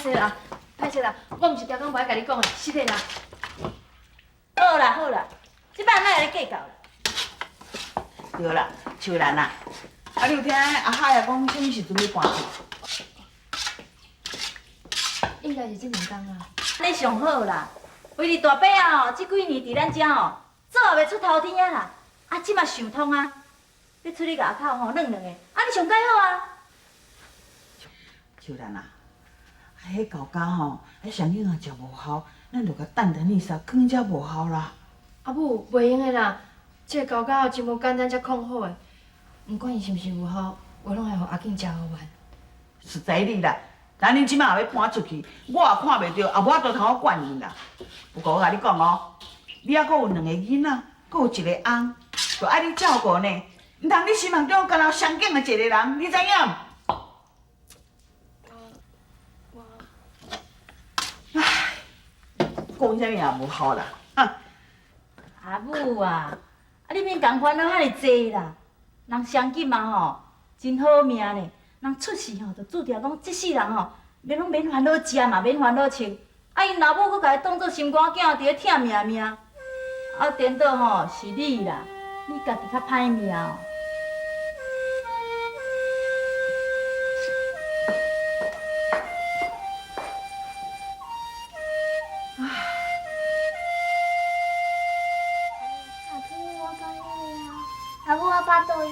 勢啦，歹勢啦，我毋是逐工無愛共你講的，實的啦。好啦好啦，這擺莫共你計較啦。對啦，秋蘭啊，啊你有聽阿海啊講啥物時陣欲搬去？應該是這兩工啊。按呢上好啦，為著大伯仔吼，這幾年佇咱遮吼，做也袂出頭天啊啦。啊，這馬想通啊，欲出去外口吼，軟軟的，按呢上蓋好啊。秋蘭啊，啊，彼厚家吼，彼雙囝仔食無效，咱著共等等伊煞，囥遮無效啦。阿母，袂用的啦，這個厚家真無簡單才控好的，毋管伊是毋是有效，我攏愛予阿景食予完。實在你啦，等恁這馬欲搬出去，我也看袂著，也無法度通好管𪜶啦。不過我共你講哦，你猶閣有兩个囡仔，閣有一个翁，著愛你照顧呢，毋通你心目中干焦雙囝的一个人，你知影無？我唉，講啥物也無效啦，哈！阿母啊，啊你免共煩惱遐爾濟啦。人雙錦嘛吼，真好命呢。人出世吼，就注定講這世人吼，免攏免煩惱食嘛，免煩惱穿。啊，𪜶老母閣共伊當做心肝囝，佇咧疼命命。啊，顛倒吼是你啦，你家己較歹命哦。阿母，我肚枵。阿母，我腹肚枵。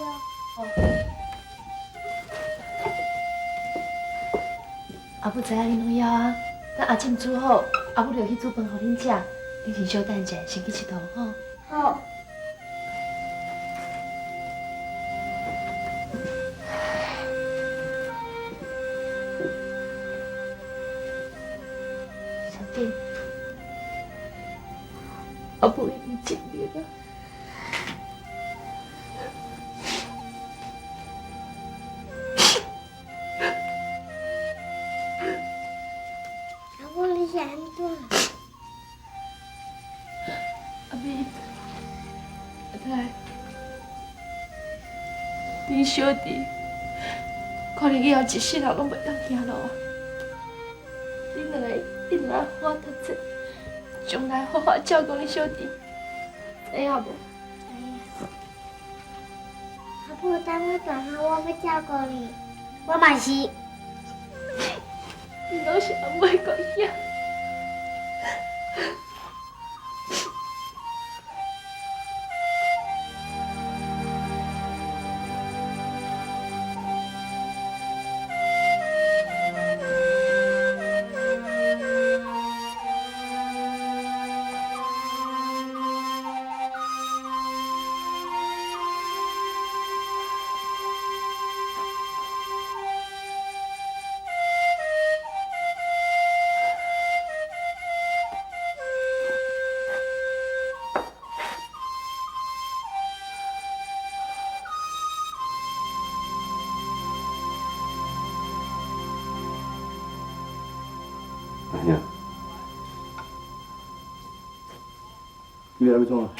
阿母知影恁攏枵啊，等阿婶煮好，阿母就去煮飯予恁食。恁先小等一下，先去𨑨迌吼。好。小弟，阿母已經盡力了。阿母，你是按怎？阿美，阿太，恁小弟可能以後一世人攏袂當行路啊！恁兩個一定愛好好讀冊，將來好好照顧恁小弟，知影無？知影。阿母，等我大漢，我欲照顧你。我嘛是。恁攏是阿母的乖囝。阿兄，你來欲創啊？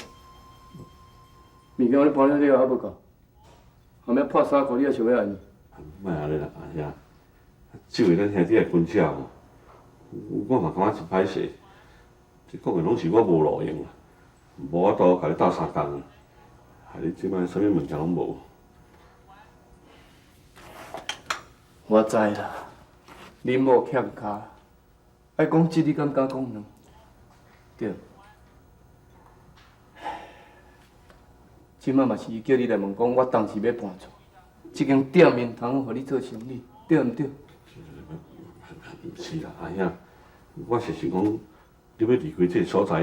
物件你搬了了猶無夠，後面破衫褲你猶想欲按？莫按呢啦，阿兄，這回咱兄弟來分車吼，我嘛感覺真歹勢。這講的攏是我無路用啦，無法度共你鬥相共，害你這擺啥物物件攏無。我知啦，恁某欠跤，愛講一你敢敢講兩？對。這擺嘛是伊叫你來問講，我當時欲搬厝，這間店面通予你做生理，對毋對？毋是啦，阿兄，我是想講，你欲離開這个所在，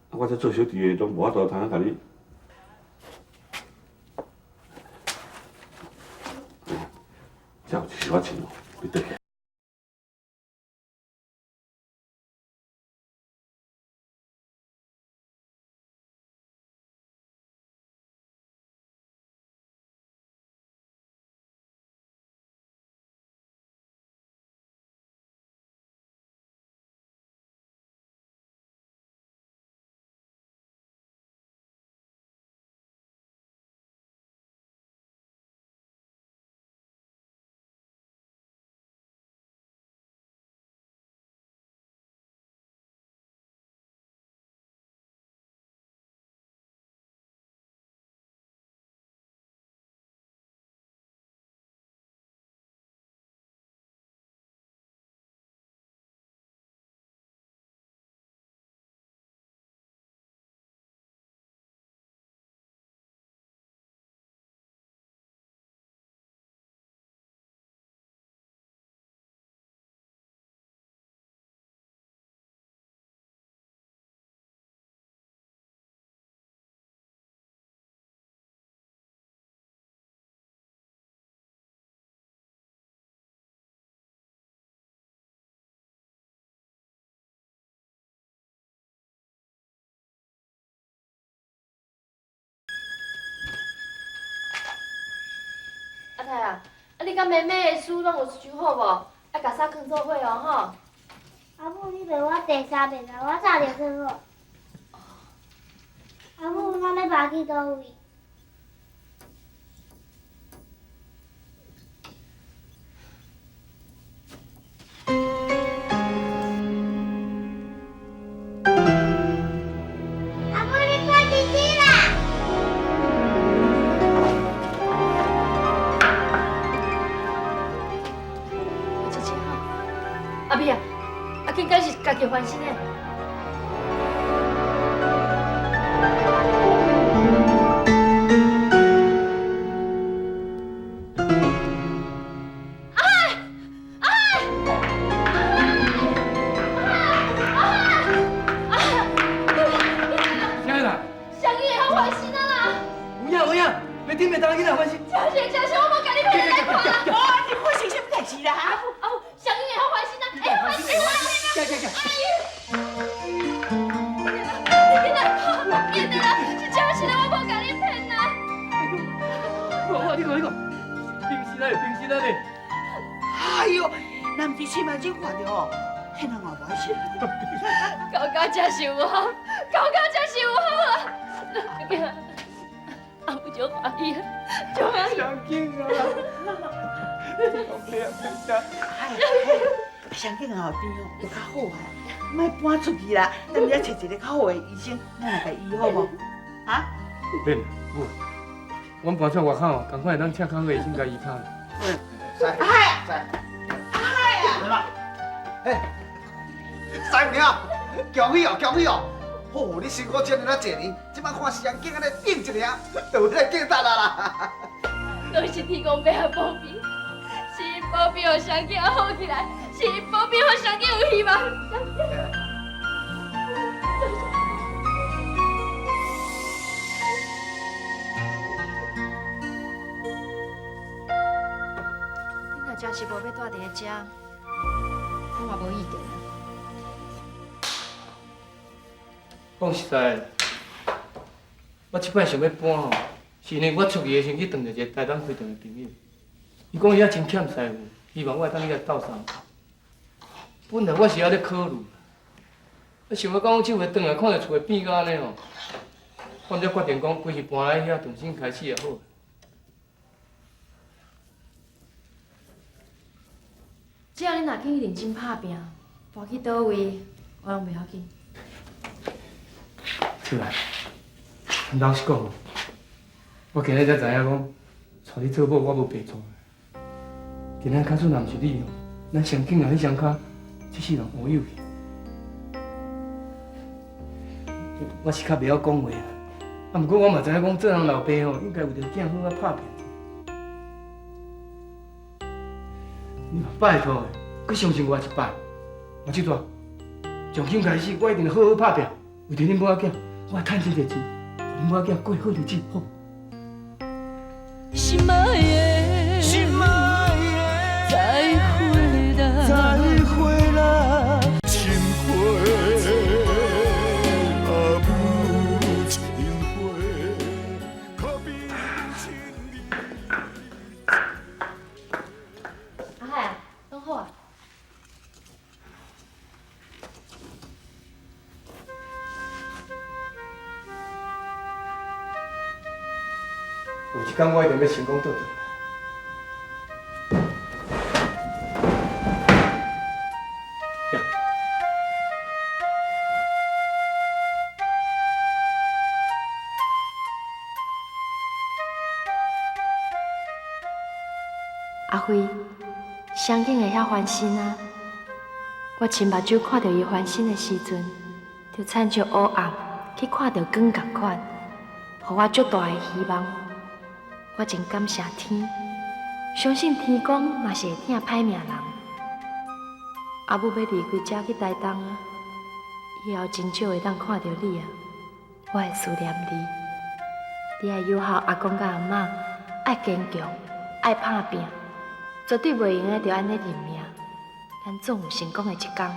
啊，我這做小弟的攏無法度通共你。這有一小仔錢哦，你綴起。太啊，啊你佮妹妹的书攏有收好無？愛共衫囥做伙哦，吼。阿母，你袂我第三遍啦，我早就囥好。阿母，咱欲跋去佗位？阿母，你看弟弟啦！姐姐好，阿美啊，啊，应该是家己翻身的。啥啦？上伊会晓翻身啊啦！有影有影，袂顶袂当囡仔翻身。真是真是，我無共你騙，你來看啦！哦，你發生啥物代誌啦？哈？阿母，上伊會曉翻身啊！會翻身，會翻身啊！行行行。你緊來看，緊來啦！是真實的，我無共你騙啦！我你看你看，平身啊，平身啊咧！哎喲，咱毋是親目睭看著哦，彼人嘛無愛信。到家才是有好，到家才是有好啊！阿母足歡喜，足歡喜。上緊啊！上緊啊，病哦有較好啊，莫搬出去啦，咱們遮揣一個較好的醫生，咱來共醫好無？哈？免，母，阮搬出外口哦，仝款會當請較好的醫生共醫跤。師，師，哎，師傅你好，恭喜哦，恭喜哦！哦，你辛苦這爾啊濟年，這擺看上景按呢頂一下，就有彼個價值啊啦！攏是天公伯仔保庇，是𪜶保庇，予雙囝好起來，是𪜶保庇，予雙囝有希望。你若真是無欲蹛佇咧遮，我嘛無意見。講實在的，我這擺想欲搬吼，是因為我出去的時陣去碰著一個台東開店的朋友，伊講伊遐真欠師傅，希望我會當去共鬥相共。本來我是猶咧考慮，啊想欲講這回轉來看著厝會變甲按呢吼，我才決定講，規氣搬來遐重新開始也好。只要你若肯認真拍拚，搬去佗位，我攏袂要緊。出來，老實講，我今日才知影講，娶你做某我無白娶。今仔假使若毋是你哦，咱雙囝仔彼雙跤，這世人烏有去。我是較袂曉講話啦，啊，毋過我嘛知影講，做人老爸吼，應該為著囝好好拍拚。你嘛拜託的，閣相信我一擺。我這段從今開始，我一定好好拍拚，為著恁某仔囝，我會趁真濟錢，予恁某仔囝過好日子，好。心愛的，心愛的，再會啦，再會啦，真花，阿母真花，可比情阿海啊，攏好啊。有一工我一定欲成功倒轉來。阿輝，雙囝會曉翻身啊！我親目睭看著伊翻身的時陣，就親像烏暗去看著光仝款，予我足大的希望。我真感謝天，相信天公嘛是會疼歹命人。阿母欲離開遮去台東啊，以後真少會當看著你啊，我會思念你。你愛友好阿公佮阿嬤，愛堅強，愛拍拚，絕對袂用得就按呢認命。咱總有成功的一天。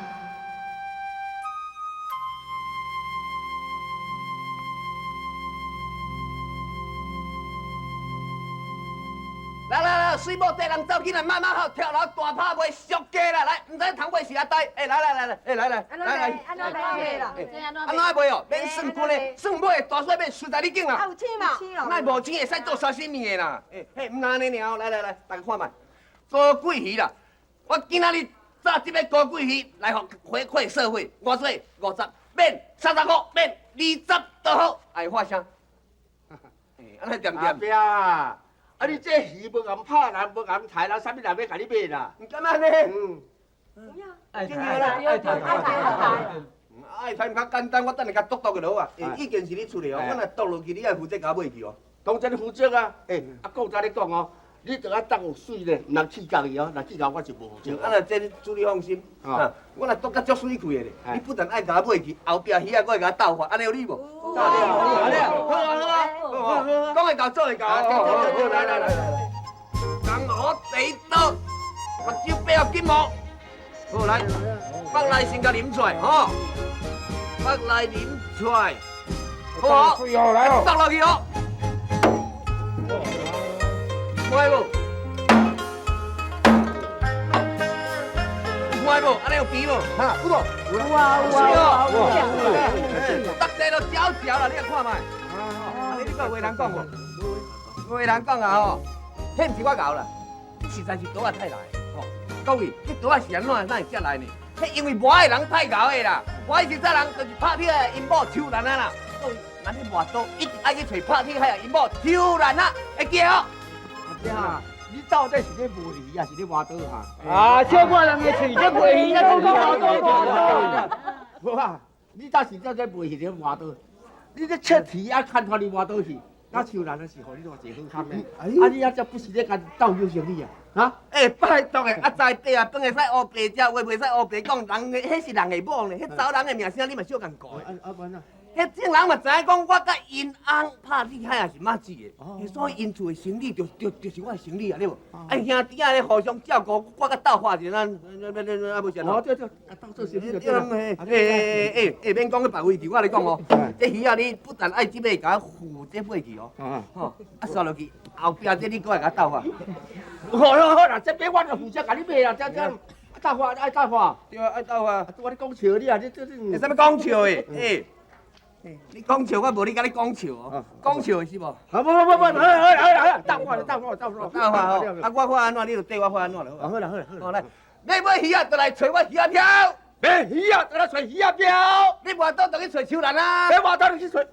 來來來，了，水某缀人走起来，慢慢好，跳楼大拍卖俗价啦，来，毋知通买是阿呆，欸，来来来来，欸，来来来来，按怎卖啦？按怎卖哦？免算斤的，算尾的大细尾，实在你紧啦。啊，有钱嘛？莫无钱会使做沙西米的啦。欸嘿，毋按呢尔哦，来来来，大家看觅，高贵鱼啦，我今仔日炸这个高贵鱼来予回馈社会，偌济50，免30箍，免20都好，爱发啥？欸，按呢点阿点。彪啊，啊你这鱼无共拍人，无共刣人，啥物人欲共你买啦？毋敢按呢？嗯。爱刣啦，爱刣，爱刣。爱刣较简单，我等下共剁剁就好啊。欸，意见是你出的哦，我若剁落去，你爱负责共我买去哦。当然负责啊！欸，啊，讲早咧讲哦，你著爱当有水咧，毋通气到伊哦，若气到我就无负责。啊，若这主你放心，啊，我若剁甲足媠气的咧，你不但爱共我买去，后壁鱼仔我会共我斗法，按呢有理无？好啊好啊好啊，讲会到做会到。好，来来来来来，江湖地道，目睭白又金毛。好来，腹内先共啉出来，吼，腹内啉出来，好好，倒落去哦。看无？看无？按呢有甜无？哈，有无？有啊有啊有啊！逐个都嚼嚼啦，你来看觅。按呢你阁有话人讲无？有话人讲啊吼，彼毋是我𠢕啦，实在是刀仔太来吼。各位，这刀仔是按怎哪会遮来呢？彼因为无爱人太𠢕的啦，无爱是啥人，就是拍铁的𪜶某抽兰仔啦。各位，咱去磨刀，一定爱去揣拍铁海的𪜶某抽兰仔，会记哦。啊，你到底是咧卖鱼还是咧磨刀哈？啊，笑我人的喙，这卖鱼啊，这磨刀磨刀。无啊，你到是在咧卖鱼咧磨刀？你这切鱼啊，牵拖你磨刀去，那手人是予你偌济好康的。啊，你啊这不是咧共斗有生意啊？哈？欸，拜托的，啊，知白啊，饭会使乌白食，话袂使乌白讲，人的彼是人的某呢，彼查某人的名声你嘛小共顾的。啊啊，安怎？彼众人嘛知影讲，我佮𪜶翁拍铁海也是马子的，所以𪜶厝的生理就是我的生理啊，对无？啊，兄弟仔咧互相照顾，我佮斗法者，咱咱啊无啥。哦，对对，斗做生理就对啦。欸欸欸欸，免讲彼别位置，我共你讲哦，这鱼仔你不但爱这尾共我负这尾去哦，吼，啊煞落去后壁这你阁爱共我斗法。好好好啦，这边我就负责共你买啦，这这斗法爱斗法。对啊，爱斗法。我咧讲笑你啊，你这这。欸，啥物讲笑的？欸。你讲笑，我无你佮你讲笑哦，讲笑是无？好，不不不不，好好好好，斗法斗法斗法，斗法哦。啊，我发按怎，你就缀我发按怎就好。好啦好啦好来，你买鱼仔就来揣我鱼仔票，买鱼仔就来揣鱼仔票。你无倒就去揣手兰啊？你无倒就去揣。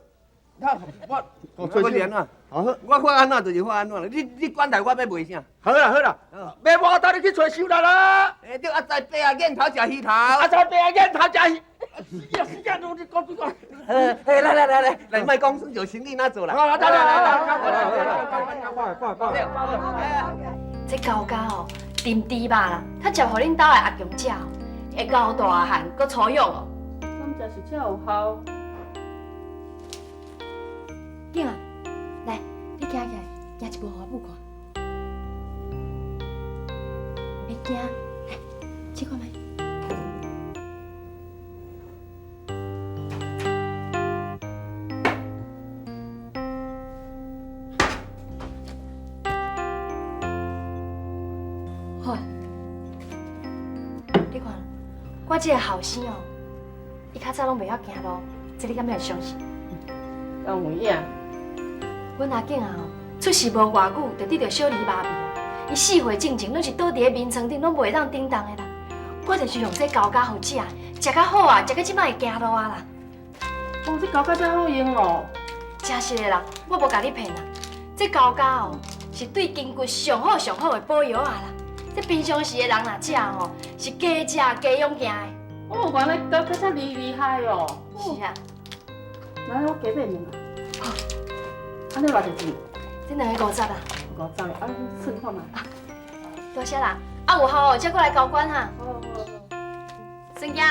我我我是按怎？好，我发按怎就是发按怎。你管台我欲卖啥？好啦好啦，买无倒你去揣手兰啊？欸，对，阿知白啊，眼头食鱼头。阿知白啊，眼头食鱼。死啊死啊！你讲这个。欸，来来来来，来，莫讲算做生意哪做啦？来来来来来来。这高家哦，甜猪肉啦，较食予恁兜的阿强食，会高大汉，阁粗勇哦。敢食是才有效。囝啊，来，你行起来，行一步予阿母看。别惊，来，试看觅。好，你看，我这个后生哦，伊较早拢袂晓行路，这你敢会相信？敢有影？阮阿囝啊吼，出世无偌久就得著小儿麻痹啊，伊4岁进前拢是倒伫咧眠床顶，拢袂当叮当的啦。我就是用这高佳予食，食较好啊，食到这摆会行路啊啦。哦，这高佳遮好用哦。真实的啦，我无共你骗啦。这高佳哦，是对筋骨上好上好的补药啊啦。这平常时的人若食吼，是加食加勇行的。哦，原来高佳遮厉厉害哦。是啊。来，我加买两个。好。按呢偌济钱？这两个50啦。 50，啊，算看觅。多谢啦，啊有效哦，才过来交关哈。好好好。孙囝。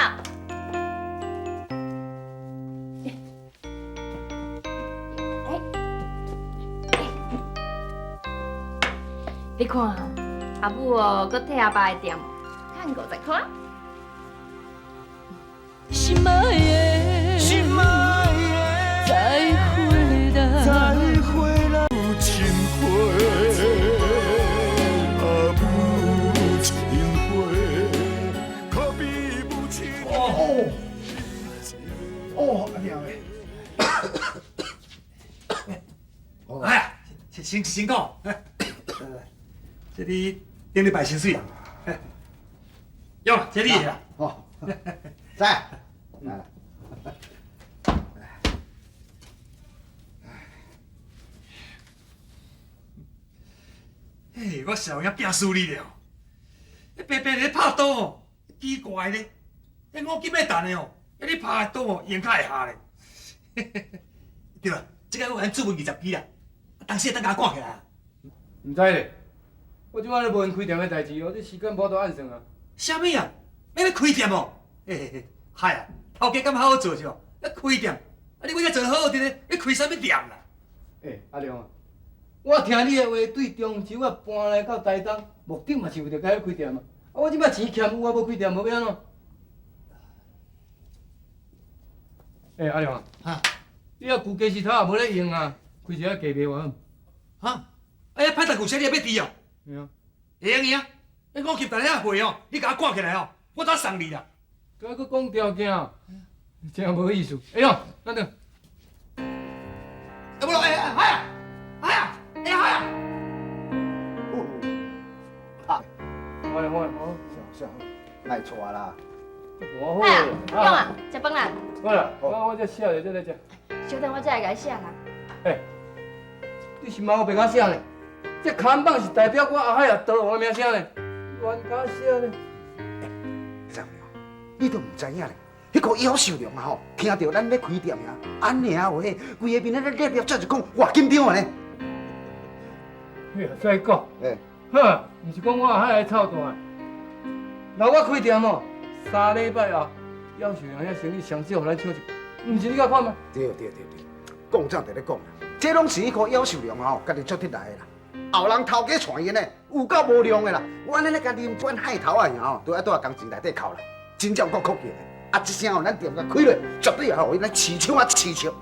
你看，阿母哦，阁替阿爸的店趁50块。心爱的，心爱的，再会啦，再会啦，有情花。辛辛苦。来来，這你頂禮拜薪水啊。喲，這你的啦。哦，在。來。嘿，我實有影拚輸你了。白白咧拍賭哦，奇怪咧，彼五金欲等的哦，你拍的賭哦，用較會下咧。對啦，這個我還注文20支啦，當時會當共我趕起來啊？毋知咧，我這擺咧無閒開店的代誌哦，這時間無法度按算啊。啥物啊？欲咧開店哦？嘿嘿嘿，嗨啊，頭家敢好好做是無？咧開店，啊你為啥做好好佇咧？你開啥物店啦？欸，阿良啊，我聽你的話，對中州啊搬來到台東，目的嘛是為著共開店啊。啊，我這擺錢欠有啊，無開店無欲按怎？欸，阿良啊，哈，你遐舊家私頭也無咧用啊，開一下價賣偌好？哈，哎呀，歹大舊車你也欲挃哦？對啊。會用去啊？彼五級台遐貨哦，你共我趕起來哦，我早送你啦。閣閣講條件，真無意思。哎喲，等等。哎，無啦，哎哎啊，哎啊，哎啊！啊，好嘞好嘞好，上上，莫错啦。我哎呀，勇啊，食飯啦。好啦，我這寫咧，這來食。小等我才會共寫啦。欸，你是嘛有白甲寫呢？這看板是代表我阿海啊刀王的名聲呢，亂甲寫呢。欸，你都毋知影咧，彼個夭壽龍啊吼，聽著咱咧開店爾，按呢話，規个面咧咧咧咧，就講偌緊張的呢。你也使講，欸，呵，毋是講我阿海來操蛋，若我開店哦，3禮拜後，夭壽龍遐生意上少，予咱搶一，毋是你共看嗎？對對對對，講早就咧講啦，這攏是彼個夭壽龍吼，家己組織來的啦。後人頭家傳伊呢，有夠無量的啦。我按呢咧共啉轉害頭仔爾吼，都愛佇工錢內底扣啦，真正有夠闊氣的。啊，這聲吼，咱店共開落，絕對會予伊咱市場啊市場。